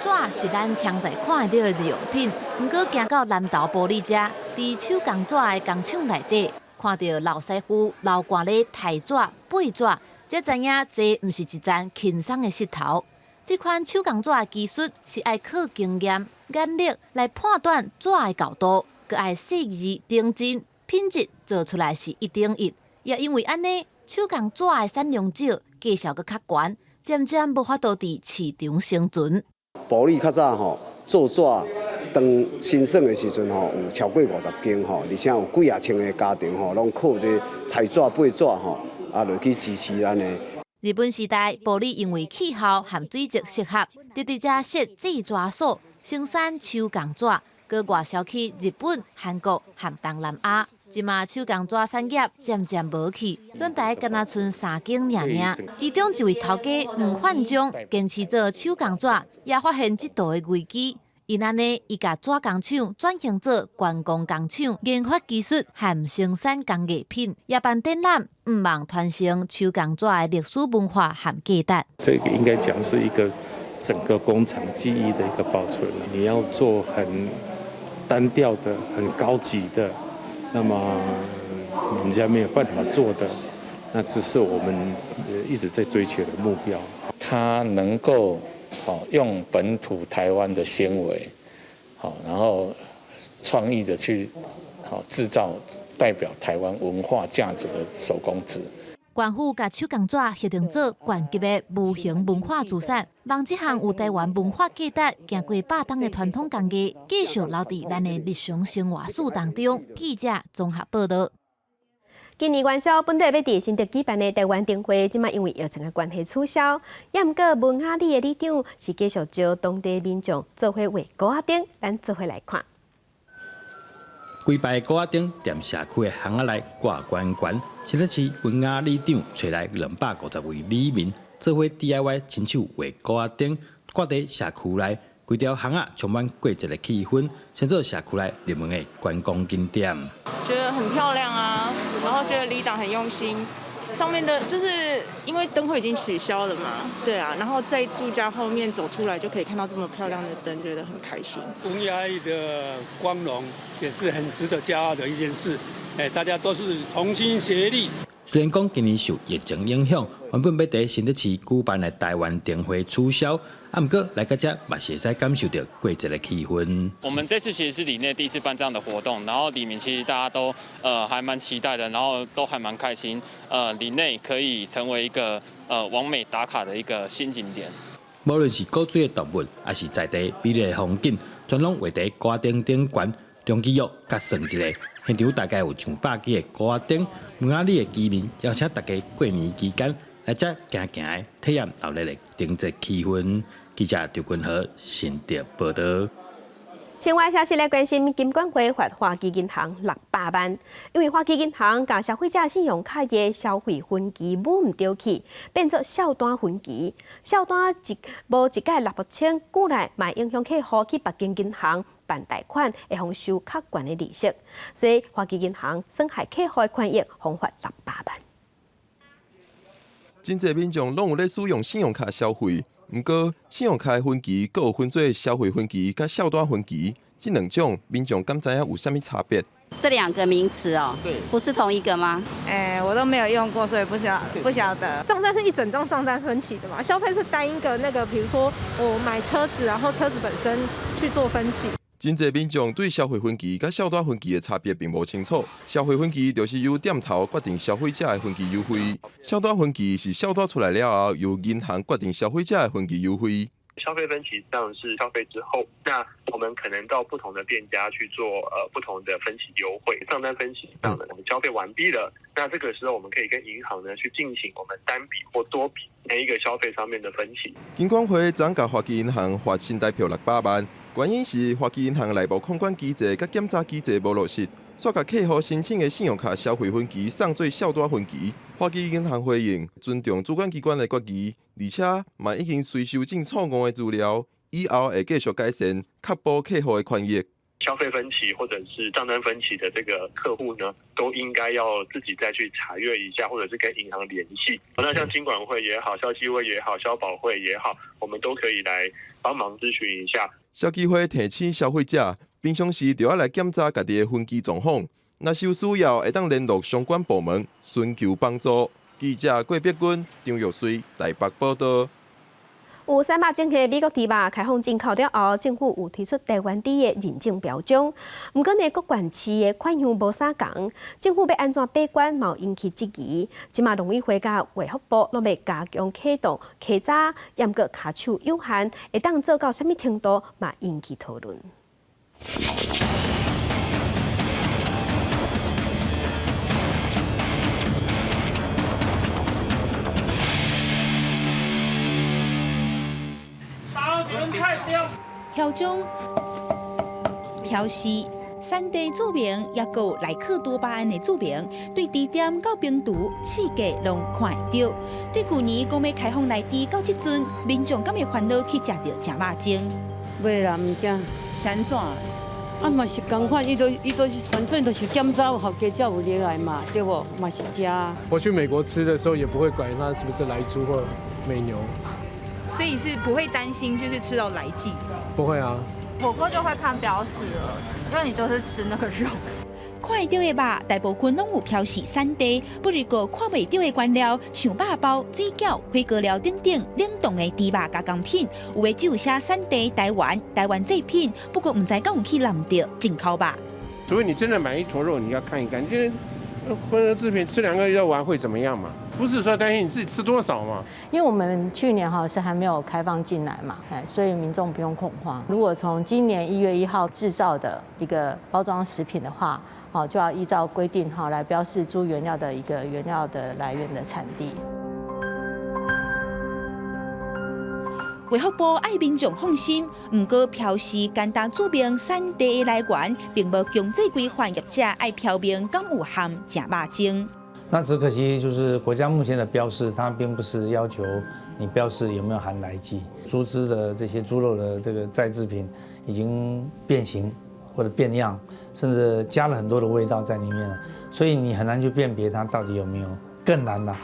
Speaker 22: 紙是咱常在看得著的日用品，毋過行到南投埔里遮，佇手工紙的工廠內底，看著老師傅流汗咧裁紙、背紙，才知影這毋是一層輕鬆的穡頭。這款手工紙的技術是愛靠經驗、眼力來判斷紙的厚度，閣愛細緻頂真，品質做出來是一等一。也因為按呢，手工紙的產量少，價數閣較懸，漸漸無法度佇市場生存。
Speaker 7: 埔里較早吼做紙，當新生的時陣吼，有超過50間吼，而且有幾仔千个家庭吼，攏靠這裁紙背紙吼，落去支持咱的。
Speaker 22: 日本時代，埔里因為氣候和水質適合，就佇遮設製紙所，生產手工紙，閣外銷去日本、韓國和東南亞。這馬手工紙產業漸漸無去，全台敢若賰三間爾爾。其中一位頭家黃焕章堅持做手工紙，也發現這道的危機。因按呢，伊共紙工廠轉型做觀光工廠，研發技術和生產工藝品，也辦展覽，向望傳承手工紙的歷史文化和價值。
Speaker 29: 這個應該講是一個整個工廠技藝的一個保存。你要做很單調的、很高級的，那麼人家沒有辦法做的，那這是我們一直在追求的目標。
Speaker 8: 它能夠用本土台灣的纖維，然後創意的去製造代表台灣文化價值的手工紙。
Speaker 22: 縣府共手工紙核定做縣級的無形文化資產，望這項有台灣文化價值、行過百冬的傳統工藝，繼續留佇咱的日常生活史當中。記者綜合報道。
Speaker 1: 今年元宵本來欲佇新竹舉辦的台灣燈會，這馬因為疫情的關係取消。也毋過文雅里的里長是繼續招當地民眾做伙畫鼓仔燈，咱做伙來看。
Speaker 13: 規排鼓仔燈踮社區的巷仔內掛懸懸，新竹市文雅里長揣來250位里民做伙 DIY 親手畫鼓仔燈，掛佇社區內，規條巷仔充滿過節的氣氛，成做社區內熱門的觀光景點。
Speaker 27: 覺得很漂亮啊，然後覺得里長很用心，
Speaker 9: 上面的就是因為燈會已經取消了嘛，對啊，然後在住家後面走出來就可以看到這麼漂亮的燈，覺得很開心。
Speaker 10: 文雅的光榮也是很值得驕傲的一件事，哎，大家都是同心協力。
Speaker 13: 雖然講今年受疫情影響，原本欲佇新北市舉辦的台灣燈會取消，啊，毋過來到遮嘛是會使感受著過節的氣氛。
Speaker 11: 我們這次其實是里內第一次辦這樣的活動，然後里民其實大家都還蠻期待的，然後都還蠻開心。里內可以成為一個網美打卡的一個新景點。
Speaker 13: 無論是古錐的動物，抑是在地美麗的風景，全攏畫佇鼓仔燈頂懸。張基玉佮算一下，現場大概有上百支的鼓仔燈。文雅里的居民邀請大家過年期間來遮行行的，體驗鬧熱的燈節氣氛。記者張君和新竹報導。
Speaker 1: 新聞消息來關心，金管會罰花旗銀行600萬，因為花旗銀行共消費者信用卡的消費分期舞毋著去，變做數單分期，數單一無一概納清，久來嘛影響客戶去別間銀行辦貸款，會予收較懸的利息，所以花旗銀行損害客戶的權益，予罰600萬。
Speaker 12: 真濟民眾攏有咧使用信用卡消費，毋過信用卡的分期閣有分做消費分期佮數單分期，這兩種民眾敢知影有啥物差別？
Speaker 14: 這兩個名詞哦，對，不是同一個嗎？
Speaker 15: 欸，我都沒有用過，所以不曉得。
Speaker 16: 帳單是一整張帳單分期的嘛，消費是單一個那個，比如說我買車子，然後車子本身去做分期。
Speaker 12: 真濟民眾對消費分期佮數單分期的差別並無清楚。消費分期就是由店頭決定消費者的分期優惠，數單分期是數單出來了後，由銀行決定消費者的分期優惠。
Speaker 18: 消費分期上是消費之後，那我們可能到不同的店家去做不同的分期優惠。賬單分期上呢，我們消費完畢了，那這個時候我們可以跟銀行呢去進行我們單筆或多筆每一個消費上面的分期。
Speaker 12: 金管會昨共花旗銀行罰新台票600萬，原因是花旗銀行內部控管機制佮檢查機制無落實，煞共客戶申請的信用卡消費分期送做數單分期。花旗銀行回應尊重主管機關的決議，而且嘛已經隨修正錯誤的資料，以後會繼續改善，確保客戶的權益。
Speaker 18: 消費分期或者是賬單分期的這個客戶呢，都應該要自己再去查閱一下，或者是跟銀行聯繫。那像金管會也好，消基會也好，消保會也好，我們都可以來幫忙諮詢一下。
Speaker 12: 消基會提醒消費者，平常時就要來檢查家己的分期狀況，若是有需要，會當聯絡相關部門尋求幫助。記者郭碧君、張玉穗台北報導。
Speaker 1: 有300種的美國豬肉開放進口了後，政府有提出台灣豬的認證標準。毋過呢，各縣市的款項無相仝，政府欲按怎把關，嘛引起質疑。這馬農委會佮衛福部攏欲加強啟動稽查，毋過跤手有限，會當做到啥物程度，嘛引起討論。
Speaker 17: 標準、標示、產地註明，抑閣有萊克多巴胺的註明，對豬店到冰櫥四界攏看會著。對舊年講欲開放來豬到這陣，民眾敢會煩惱去食著食肉精？
Speaker 27: 袂啦，毋驚。
Speaker 17: 是按怎？
Speaker 27: 啊嘛是仝款，伊都是反正都是檢查有合格才有入來嘛，對無？嘛是食。
Speaker 28: 我去美國吃的時候，也不會管它是不是萊豬或美牛。
Speaker 31: 所以是不會擔心，就是吃到萊劑？
Speaker 28: 不會啊。
Speaker 32: 火鍋就會看標示了，因為你就是吃那個肉。
Speaker 17: 看會著的肉，大部分攏有標示產地；不過看袂著的原料，像肉包、水餃、火鍋料等等冷凍的豬肉加工品，有的只有寫產地台灣、台灣製品。不過毋知敢有去濫著進口肉。
Speaker 33: 除非你真的買一坨肉，你要看一看，因為混合製品吃兩個藥丸會怎麼樣嘛？不是說擔心你自己吃多少嘛？
Speaker 34: 因為我們去年哈是還沒有開放進來嘛，哎，所以民眾不用恐慌。如果從今年1月1號製造的一個包裝食品的話，哦，就要依照規定哈來標示諸原料的一個原料的來源的產地。
Speaker 17: 衛福部愛民眾放心，毋過標示簡單註明產地的來源，並無強制規範業者愛標明敢有含食肉精。
Speaker 35: 那只可惜就是國家目前的標示，它並不是要求你標示有沒有含萊劑。豬隻的這些豬肉的這個再製品已經變形或者變樣，甚至加了很多的味道在裡面了，所以你很難去辨別它到底有沒有。更難啦。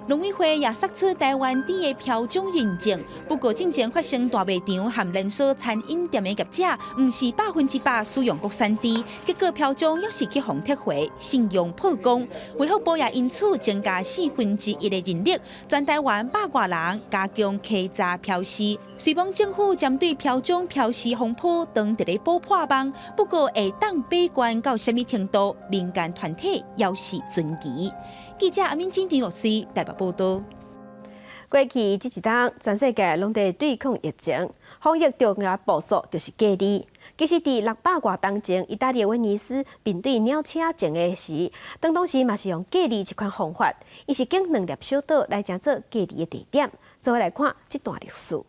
Speaker 17: 農委會也釋出台灣豬的標準認證，不過進前發生大賣場和連鎖餐飲店的業者，毋是100%使用國產豬，結果標準猶是去予撤回，信用破功。衛福部也因此增加1/4的人力，全台灣百外人加強稽查標示。雖罔政府針對標準標示風波，當佇咧補破網，不過會當把關到啥物程度，民間團體猶是存疑。記者阿敏金田律師台北報道。
Speaker 1: 過去這一冬，全世界攏佇對抗疫情，防疫重要步數就是隔離。其實，佇600外冬前，意大利威尼斯面對鳥鼠症的時，當時嘛是用隔離這款方法，伊是揀兩粒小島來成做隔離的地點。做伙來看這段歷史。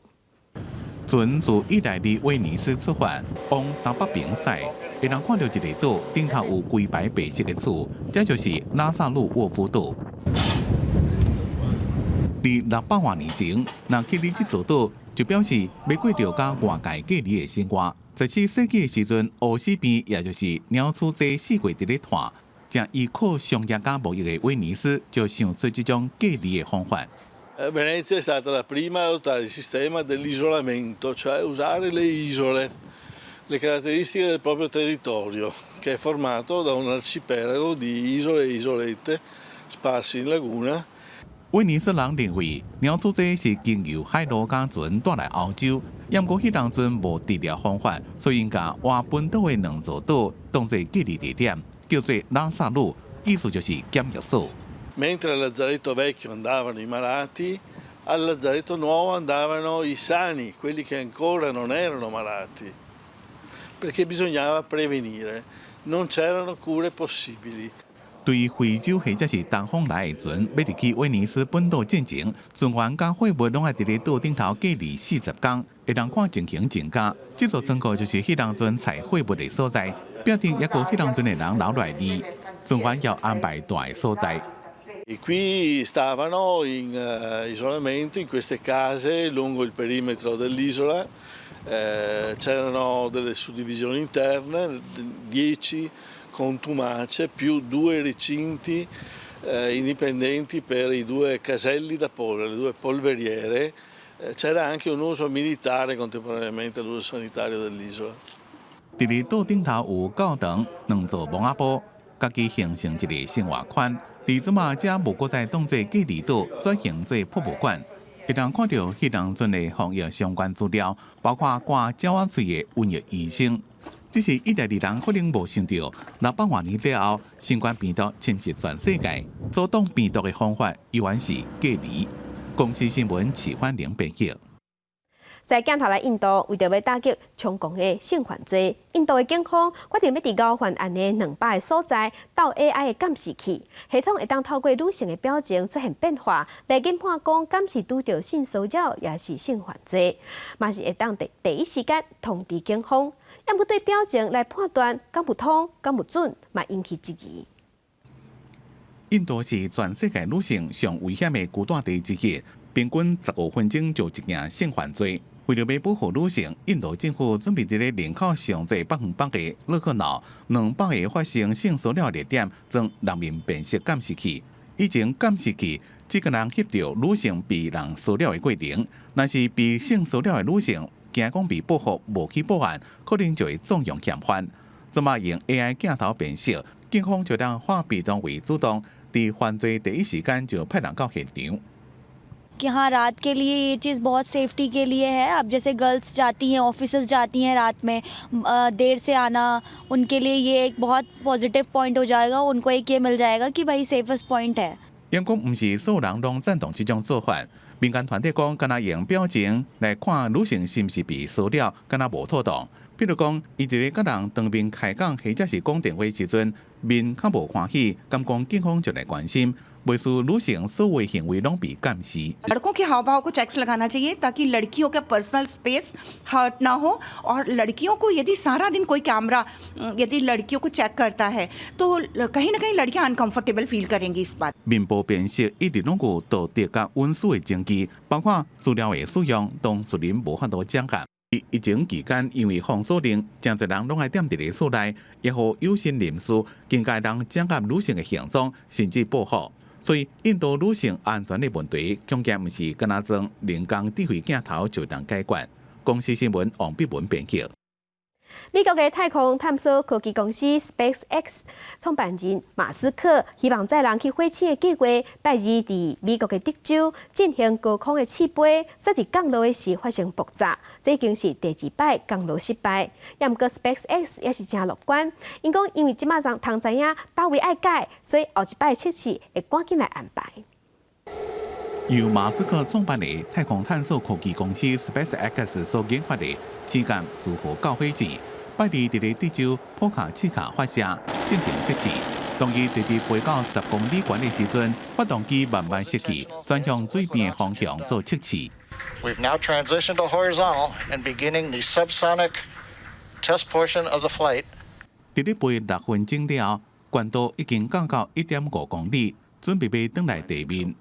Speaker 2: 船自意大利威尼斯出發，往東北邊駛，會當看著一个島，頂頭有規排白色的厝，這就是拉薩魯沃夫島。佇600外年前，若去佇這座島，就表示欲過著佮外界隔離的生活。14世紀的時陣，烏死病，也就是鳥鼠災四界佇咧傳，正依靠商業佮貿易的威尼斯，就想出這種隔離的方法。
Speaker 3: Venezia è stata la prima ad adottare il sistema dell'isolamento, cioè usare le isole, le caratteristiche del proprio territorio, che è formato da un arcipelago di isole e isolette sparse in laguna.
Speaker 2: 威尼斯人認為鳥鼠災是經由海路佮船帶來歐洲，毋過彼當陣無治療方法，所以𪜶共倚本島的兩座島當做隔離地點，叫做拉薩魯，意思就是檢疫所。
Speaker 3: Mentre al Lazzaretto vecchio andavano i malati, al Lazzaretto nuovo andavano i sani, quelli che ancora non erano malati, perché bisognava prevenire, non c'erano cure possibili.
Speaker 2: 對非洲或者是東方來的船，欲入去威尼斯本島進前，船員佮貨物攏愛佇咧島頂頭隔離40天，會當看情形增加。這座倉庫就是彼當陣載貨物的所在，表示猶閣彼當陣的人留落來佇，船員要安排蹛的所在。
Speaker 3: E qui stavano in isolamento in queste case lungo il perimetro dell'isola, c'erano delle suddivisioni interne, 10 contumace più due recinti indipendenti per i due caselli da polvere, le due polveriere. C'era anche un uso militare contemporaneamente all'uso sanitario dell'isola.
Speaker 2: 佇咧島頂頭有教堂、兩座墓仔埔，家己形成一个生活圈。佇這馬遮無閣再當做隔離島，轉型做博物館，會當看著彼當陣的防疫相關資料，包括割鳥仔喙的瘟疫醫生。只是意大利人可能無想著，600外年了後，新冠病毒侵襲全世界，阻擋病毒的方法依然是隔離。公視新聞齊歡玲編譯。
Speaker 1: 在鏡頭來印度，為著欲打擊猖狂的性犯罪，印度的警方決定欲佇𠢕犯案的200个所在鬥 AI 的監視器系統，會當透過女性的表情出現變化，來研判講敢是拄著性騷擾，抑是性犯罪，嘛是會當佇第一時間通知警方。毋過對表情來判斷敢有通、敢有準，嘛引起質疑。
Speaker 2: 印度是全世界女性上危險的居住地之一，平均15分鐘就一件性犯罪。為著欲保護女性，印度政府準備佇咧人口上濟百分百的勒克瑙200个發生性騷擾熱點，裝人面辨識監視器。以前監視器只敢若翕著女性被人騷擾的過程，若是被性騷擾的女性驚講被報復，無去報案，可能就會縱容嫌犯。這馬用 AI 鏡頭辨識，警方就當化被動為主動，佇犯罪第一時間就派人到現場。
Speaker 4: कि हाँ, रात के लिए ये चीज़ बहुत सेफ्टी के लिए है। अब जैसे गर्ल्स जाती हैं, ऑफिस जाती हैं, रात में देर से आना, उनके लिए ये एक बहुत पॉजिटिव पॉइंट हो जाएगा। उनको एक ये मिल जाएगा कि भाई, सेफेस्ट पॉइंट है।
Speaker 2: 毋過毋是所有人攏贊同這種做法。民間團體講，敢若用表情來看女性是毋是被騷擾，敢若無妥當。譬如講，伊佇咧佮人當面開講，或者是講電話時陣，面較無歡喜，敢講警方就來關心，袂使女性所有行為攏被監視。
Speaker 5: लड़कों के हाव भाव को चेक्स लगाना चाहिए ताकि लड़कियों का personal space hurt ना हो और लड़कियों को यदि सारा दिन कोई कैमरा यदि लड़कियों को चेक करता है तो कहीं ना कहीं लड़कियां अनकंफर्टेबल फील करेंगी इस बात。
Speaker 2: 面部辨識一直攏有道德佮隱私的爭議，包括資料的使用，當事人無法度掌握。疫情期間，因為封鎖令，誠濟人攏愛踮佇咧厝內，也予有心人士更加人掌握女性的行蹤，甚至報復。所以，印度女性安全的問題，恐驚毋是干焦裝人工智慧鏡頭就能解決。公視新聞王碧文編輯。
Speaker 1: 美國的太空探索科技公司 SpaceX 創辦人馬斯克希望載人去火星的計劃，拜二佇美國的德州進行高空的試飛，煞佇降落的時發生爆炸，這已經是第二擺降落失敗。也毋過 SpaceX 也是誠樂觀，𪜶講因為這馬人通知影佗位愛改，所以後一擺測試會趕緊來安排。
Speaker 2: 由馬斯克創辦的太空探索科技公司 SpaceX 所研發的旗艦四號九火箭，拜二佇咧德州波卡契卡發射進行測試。當伊直直飛到10公里懸的時陣，發動機慢慢熄去，轉向水邊的方向做測試。
Speaker 6: We've now transitioned to horizontal and beginning the subsonic test portion of the flight.
Speaker 2: 佇咧飛6分鐘了，懸度已經降到1.5公里，準備欲轉來地面。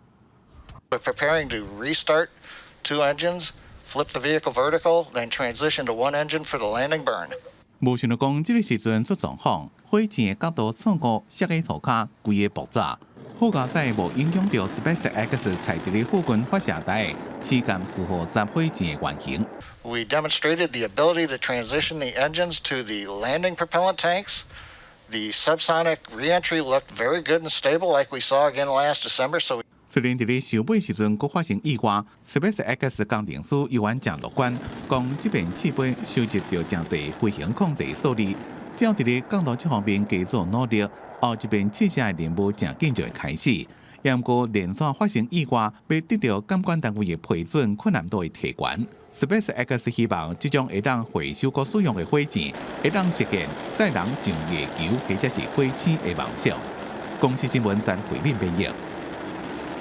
Speaker 6: We're preparing to restart two engines, flip the vehicle vertical, then transition to one engine for the landing burn.
Speaker 2: 無想著講，這个時陣出狀況，火箭的角度錯誤，摔佇塗跤，規个爆炸。好佳哉無影響著 SpaceX 採佇咧附近發射台的旗艦四號十火箭的原型。
Speaker 6: We demonstrated the ability to transition the engines to the landing propellant tanks. The subsonic reentry looked very good and stable, like we saw again last December. So
Speaker 2: 雖然佇咧收尾時陣閣發生意外，SpaceX 工程師猶原誠樂觀，講這遍試飛收集著誠濟飛行控制數字，只要佇咧降落這方面加做努力，後一遍試射的任務誠緊就會開始。也毋過連續發生意外，欲得著監管單位的批准，困難度會提懸。SpaceX 希望這種會當回收閣使用的火箭，會當實現載人上月球或者是火星的夢想。公視新聞陳慧敏編譯。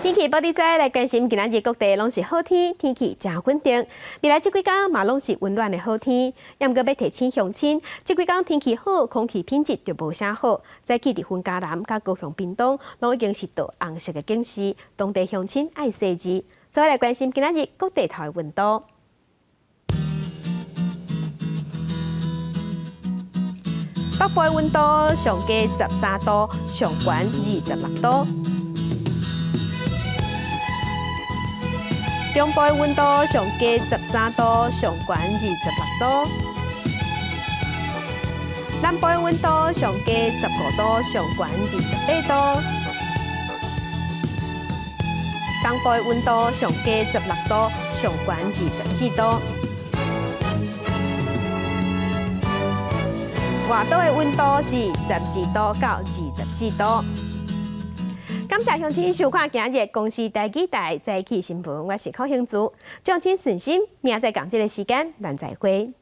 Speaker 1: 天氣報你知，來關心今仔日各地攏是好天，天氣誠穩定。未來這幾工嘛攏是溫暖的好天。也毋過欲提醒鄉親，這幾工天氣好，空氣品質就無啥好。早起佇雲嘉南佮高雄屏東，攏已經是著紅色的警示，當地鄉親愛細緻。再來關心今仔日各地頭的溫度。北部的溫度上低13度，上懸26度。中部的溫度上低13度，上懸26度。南部的溫度上低15度，上懸28度。東部的溫度上低16度，上懸24度。外島的溫度是12度到24度。感謝鄉親收看今日公視台語台早起新聞，我是柯興珠，祝親順心，明仔載仝這个時間，咱再會。